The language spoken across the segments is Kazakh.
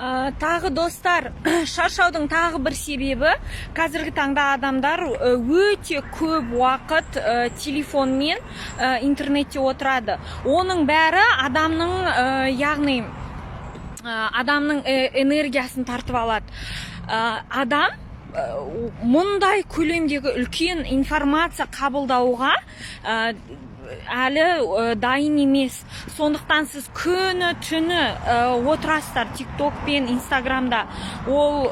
Тағы, достар, шаршаудың тағы бір себебі: қазіргі таңда адамдар өте көп уақыт телефонмен, интернетте отырады. Оның бәрі адамның, яғни адамның энергиясын тартып алады. Адам мұндай көлемдегі үлкен информация қабылдауға әлі дайын емес. Сондықтан сіз күні түні отырасыздар Тикток пен Инстаграмда. Ол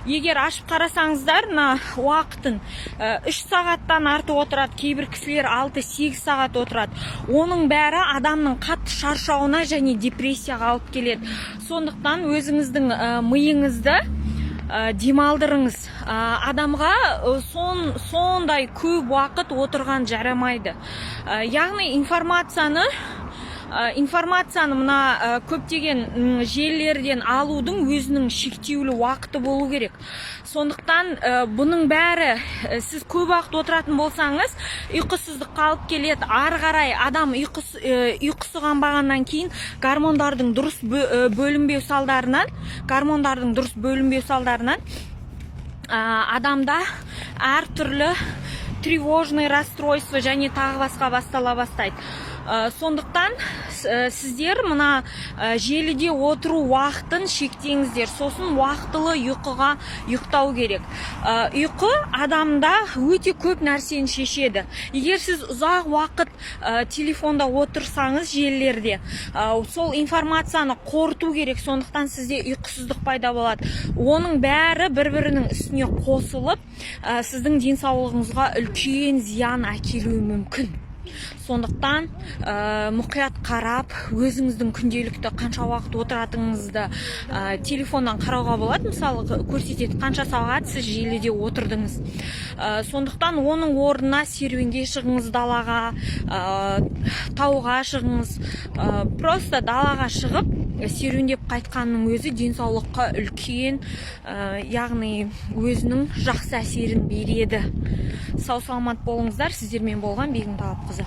егер ашып қарасаңыздар, мына уақытын 3 сағаттан артық отырады, кейбір кісілер 6-8 сағат отырады. Оның бәрі адамның қатты шаршауына және депрессияға алып келеді. Сондықтан өзіңіздің миыңызды демалдырыңыз. Адамға сондай көп уақыт отырған жарамайды. Яғни информацияны мына көптеген желілерден алудың өзінің шектеулі уақыты болу керек. Сондықтан бұның бәрі, сіз көп уақыт отыратын болсаңыз, ұйқысыздыққа алып келеді. Ары қарай адам ұйқысы қанбағаннан кейін гормондардың дұрыс бөлінбеу салдарынан адамда әртүрлі тревожный расстройство және тағы басқа бастала бастайды. Сондықтан сіздер мына желіде отыру уақытын шектеңіздер. Сосын уақытылы ұйқыға ұйықтау керек. Ұйқы адамда өте көп нәрсені шешеді. Егер сіз ұзақ уақыт телефонда отырсаңыз, желілерде, сол информацияны қорыту керек. Сондықтан сізде ұйқысыздық пайда болады. Оның бәрі бір бірінің үстіне қосылып, сіздің денсаулығыңызға үлкен зиян әкелуі мүмкін. Сондықтан мұқият қарап, өзіңіздің күнделікті қанша уақыт отыратыныңызды телефоннан қарауға болады. Мысалы, көрсетеді, қанша сағат сіз желіде отырдыңыз. Сондықтан оның орнына серуенге шығыңыз, далаға, тауға шығыңыз. Просто далаға шығып, серуендеп қайтқанның өзі денсаулыққа үлкен, яғни өзінің жақсы әсерін береді. Сау саламат болыңыздар! Сіздермен болған Бегім Талапқызы.